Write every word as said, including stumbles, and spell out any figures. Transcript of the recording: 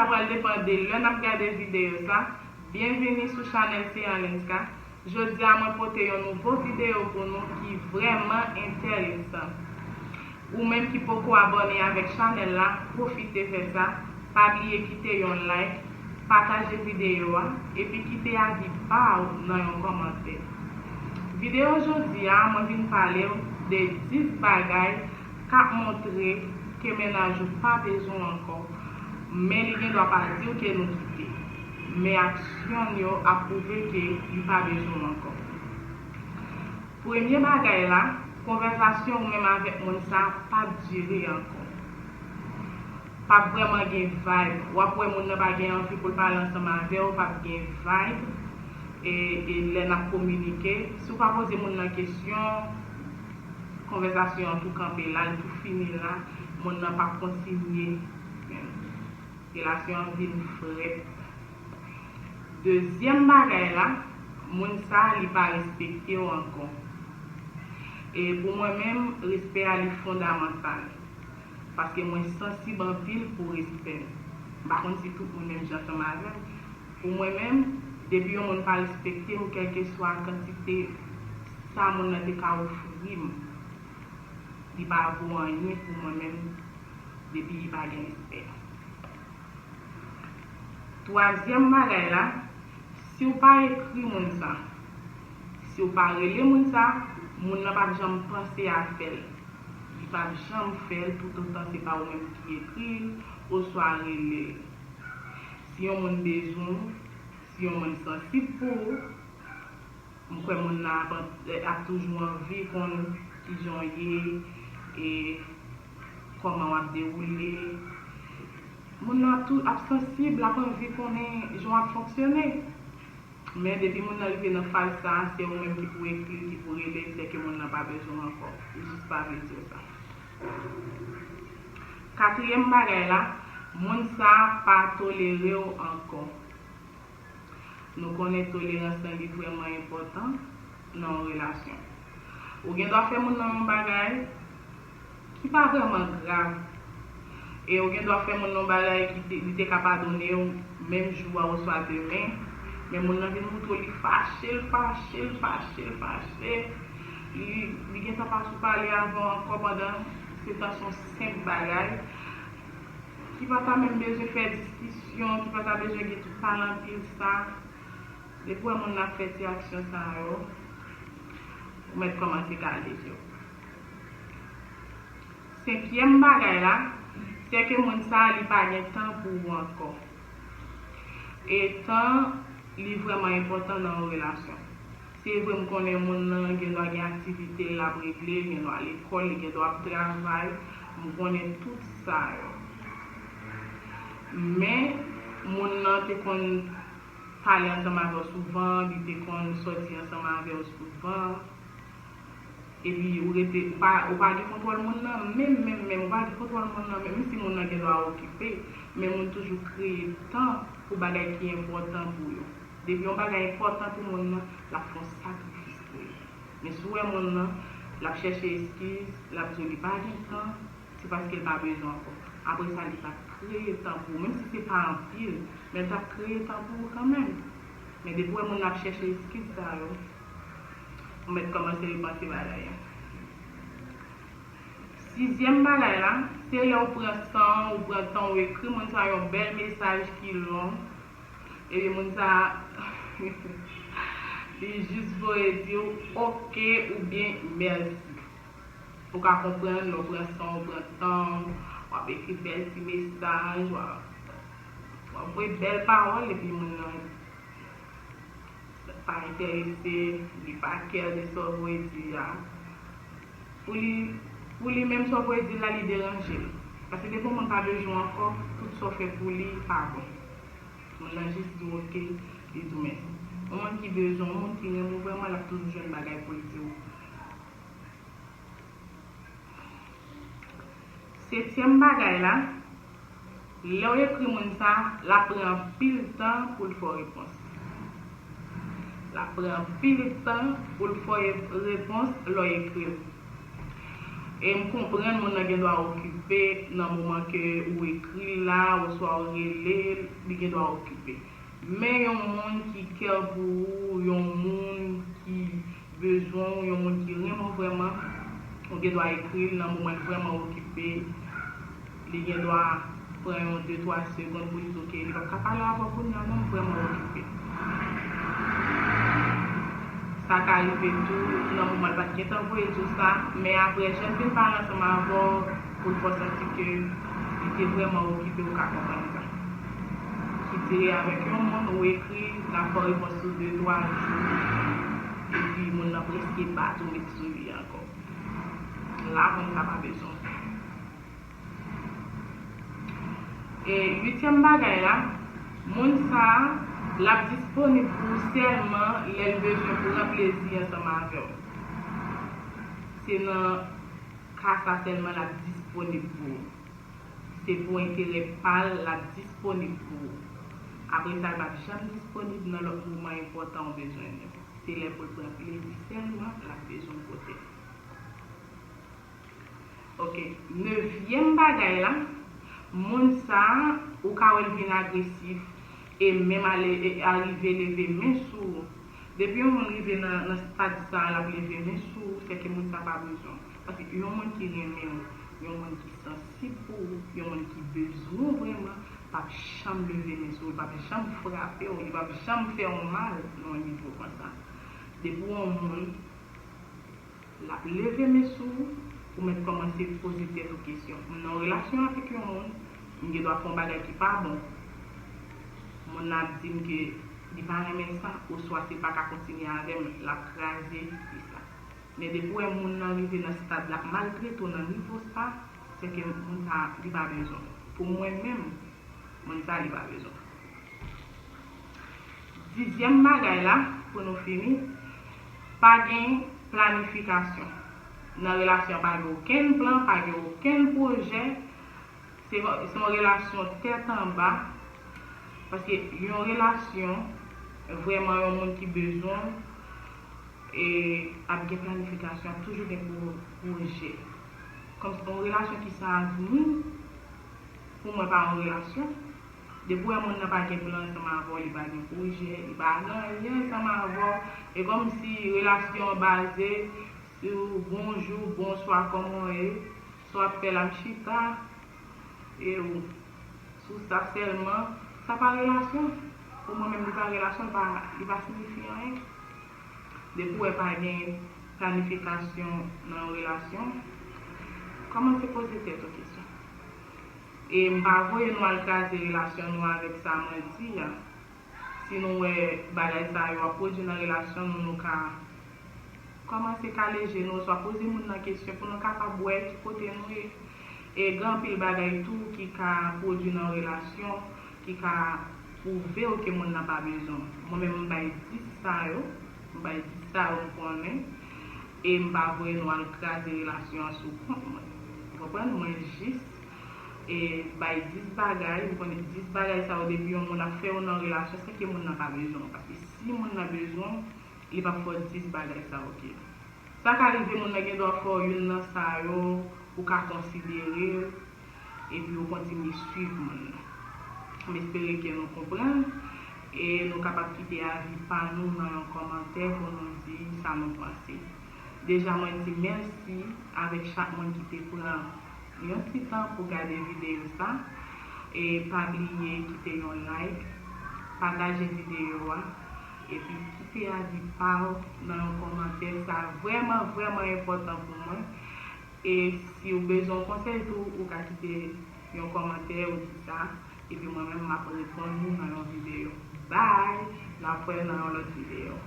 Sa pral depann de lè n ap gade videyo sa. Byenvini sou chanèl Seyan Lenska. Jodi a mwen pote yon nouvo videyo pou nou ki vrèman enteresan. Ou menm ki poko abòne avèk chanèl la, pwofite fè sa. Pa bliye kite yon like, pataje videyo a, epi kite avi pa w nan yon kòmantè. Videyo jodi a, mwen vin pale w de dis bagay k ap montre ke mennaj ou pa bezwen w ankò, men li gendwa pa di w ke nou kite. Men aksyon l yo ap pwouve ke li pa bezwen w ankò. Premye bagay la, konvèsasyon ou menm avèk moun sa a p ap dire ankò. P ap vrèman gen vibe. W ap wè moun nan pa gen anvi pou l pale ansanm avè w, p ap gen vibe. E, e lè n ap kominike, si w pa poze moun nan kesyon, konvèsasyon an tou kanpe la, l tou fini la, moun nan p ap kontinye menm. Relasyon an vin frèt. Dezyèm bagay la, moun sa a li pa respekte w ankò. E pou mwen menm, respè a li fondamantal. Paske mwen sansib anpil pou respè m. M pa konn si tout moun menm jan ansanm avè m. Pou mwen menm, depi yon moun pa respekte m, kèlkeswa kantite sa moun nan te ka ofri m, li pa vo anyen pou mwen menm, depi li pa gen respè. Twazyèm bagay la, si w pa ekri moun sa, si w pa rele moun sa, moun nan p ap janm panse a fè l. Li p ap janm fè l toutotan se pa ou menm ki ekri l oswa rele l. Si yon moun bezwen w, si yon moun sansib pou ou, m kwè moun nan ap, ap toujou anvi konn kijan w ye, e kòman w ap dewoule. Moun nan ap tou, ap sansib, l ap anvi konnen jan w ap fonksyone. Men depi moun nan rive nan faz sa a, se ou menm ki pou ekri l, ki pou rele l, sèke moun nan pa bezwen w ankò. Li jis pa vle di w sa. Katriyèm bagay la, moun sa a pa tolere w ankò. Nou konnen tolerans lan li vrèman enpòtan nan yon relasyon. Ou gen dwa fè moun nan yon bagay ki pa vrèman grav. E ou gen dwa fè moun nan yon bagay ki te, li te ka padone w menm jou a oswa demen. Men moun nan vin montre w li fache, l fache, l fache, l fache. Li, li gentan pa sou pale avè w ankò pandan se ta s on senp bagay ki pa ta menm bezwen fè diskisyon, ki pa ta bezwen gen tout pale anpil sa. Depi w wè moun nan ap fè ti aksyon sa yo, ou mèt kòmanse kale je w. Senkyèm bagay la, se ke moun sa a li pa gen tan pou ou ankò. E tan, li vrèman enpòtan nan yon relasyon. Se vre, m konnen moun nan gen dwa gen aktivite l ap regle, li gen dwa lekòl, li gen dwa ap travay, m konnen tout sa yo. Men, moun nan te konn pale ansanm avè w souvan, li te konn sòti ansanm avè w souvan, epi ou rete, ou pa, ou pa gen kontwòl moun nan, menm, menm, menm, ou pa gen kontwòl moun nan, menm si moun nan gen dwa okipe, men moun toujou kreye tan pou bagay ki enpòtan pou yo. Depi yon bagay enpòtan pou moun nan, l ap fè yon sakrifis pou li. Men si w wè moun nan, l ap chèche eskiz, l ap di w li pa gen tan, se paske l pa bezwen ankò. Apre sa, li t ap kreye tan pou ou. Menm si se pa anpil, men l t ap kreye tan pou ou kanmenm. Men depi w wè moun nan ap chèche eskiz sa yo, ou mèt kòmanse repanse bagay yo. Sizyèm bagay la, se lè w pran san w, ou pran tan w ekri moun sa yon bèl mesaj ki long, epi moun sa li jis voye di w oke oubyen mèsi. Ou ka konprann lè w pran san w, pran tan w, w ap ekri bèl ti mesaj, w ap, w ap voye bèl pawòl, epi moun nan pa enterese, li pa care de sa w voye di a. Pou li, pou li menm sa w voye di la, li deranje l. Paske depi yon moun pa bezwen w ankò, tout sa w fè pou li pa bon. Moun nan jis di w oke, li di w mèsi. Yon moun ki bezwen w, yon moun ki renmen w vrèman, l ap toujou jwenn bagay pou l di w. Setyèm bagay la, lè w ekri moun sa, l ap pran anpil tan pou l fè w repons. L ap pran anpil tan pou l fè w repons lè w ekri l. E m konprann moun nan gen dwa okipe nan moman ke ou ekri l la, oswa ou rele l, li gen dwa okipe. Men yon moun ki care pou ou, yon moun ki bezwen w, yon moun ki renmen w vrèman, ou gen dwa ekri l nan moman l vrèman okipe. Li gen dwa pran yon de, twa segonn pou li di, "Ok, li p ap ka pale avè w kounye a non, m vrèman okipe." Sa ka rive tou, nan moman l pa t gentan voye di w sa, men apre, jan l fin pale ansanm avè w, pou l fè w santi ke li te vrèman okipe, ou ka konprann sa. Ki dire avèk yon moun, ou ekri, l ap fè w repons sou de, twa jou, epi moun nan prèske pa tou met sou li ankò. La, moun sa pa bezwen w. E uityèm bagay la, moun sa a, l ap disponib pou ou sèlman lè l bezwen pran plezi ansanm avè w. Se nan ka sa sèlman l ap disponib pou ou. Se pou enterè pa l l ap disponib pou ou. Apre sa, l p ap janm disponib nan lòt moman enpòtan ou bezwen li. Se lè pou l pran plezi sèlman l ap bezwen w kote l. Ok, nevyèm bagay la, moun sa a, ou ka wè l vin agresif e menm ale, e arive leve men sou ou. Depi yon moun rive nan, nan stad sa a, l ap leve men sou ou, se ke moun sa pa bezwen w. Paske yon moun ki renmen w, yon moun ki sansib pou ou, yon moun ki bezwen w vrèman, p ap janm leve men sou ou, li p ap janm frape w, li p ap janm fè w mal nan yon nivo konsa. Depi w yon moun, l ap leve men sou ou, ou mèt kòmanse poze tèt ou kesyon. M nan yon relasyon avèk yon moun, m gen dwa fè yon bagay ki pa bon. Moun nan ap di m ke li pa renmen sa, oswa si l pa ka kontinye avè m, l ap kraze peace la. Men depi w wè moun nan rive nan stad l ap maltrete w nan nivo sa, se ke moun sa, li pa bezwen w. Pou mwen menm, moun sa, li pa bezwen w. Dizyèm bagay la, pou nou fini, pa gen planifikasyon. Nan relasyon an, pa gen okenn plan, pa gen okenn pwojè. Se, se yon relasyon tèt anba. Paske yon relasyon, vrèman yon moun ki bezwen w, e ap gen planifikasyon, ap toujou gen pwo-, pwojè. Kòmsi yon relasyon ki san avni, pou mwen, pa yon relasyon. Depi w wè moun nan pa gen plan ansanm avè w, li pa gen pwojè, li pa gen anyen ansanm avè w, e kòmsi relasyon an baze sou bonjou, bonswa, kòman w ye, sa w ap fè la, m chita, e w, sou sa sèlman, sa pa relasyon. Pou mwen menm, li pa relasyon, li pa, li pa siyifi anyen. Depi w wè pa gen planifikasyon nan yon relasyon, kòmanse poze tèt ou kesyon. E m pa voye nou al kraze relasyon nou avèk sa mwen di a. Si nou wè bagay sa yo ap pwodui nan relasyon nou, nou ka kòmanse kale je nou, oswa poze moun nan kesyon pou nou kapab wè ki kote nou ye. E gen anpil bagay tou ki ka pwodui nan relasyon, ki ka pwouve w ke moun nan pa bezwen w. Mwen menm, m bay dis sa yo, m bay dis sa yo m konnen, e m pa voye nou al kraze relasyon an sou kont mwen. Ou konprann? Mwen jis, e, bay dis bagay, m konnen dis bagay sa yo, depi yon moun ap fè w nan relasyon, se ke moun nan pa bezwen w. Paske si moun nan bezwen w, li p ap fè w dis bagay sa yo, ok. Sa ka rive moun nan gen dwa fè w youn nan sa yo, ou ka konsidere l, epi ou kontinye swiv moun nan. M espere ke nou konprann e nou kapab kite avi pa nou nan yon kòmantè pou nou di sa nou panse. Deja, mwen di mèsi avèk chak moun ki te pran yon ti tan pou gade videyo sa. E pa bliye kite yon like, pataje videyo a, epi kite avi pa w nan yon kòmantè. Sa vrèman, vrèman enpòtan pou mwen. E si w bezwen yon konsèy tou, ou ka kite yon kòmantè ou di sa. Epi mwen menm, m ap reponn ou nan yon videyo. Bye! N ap wè nan yon lòt videyo.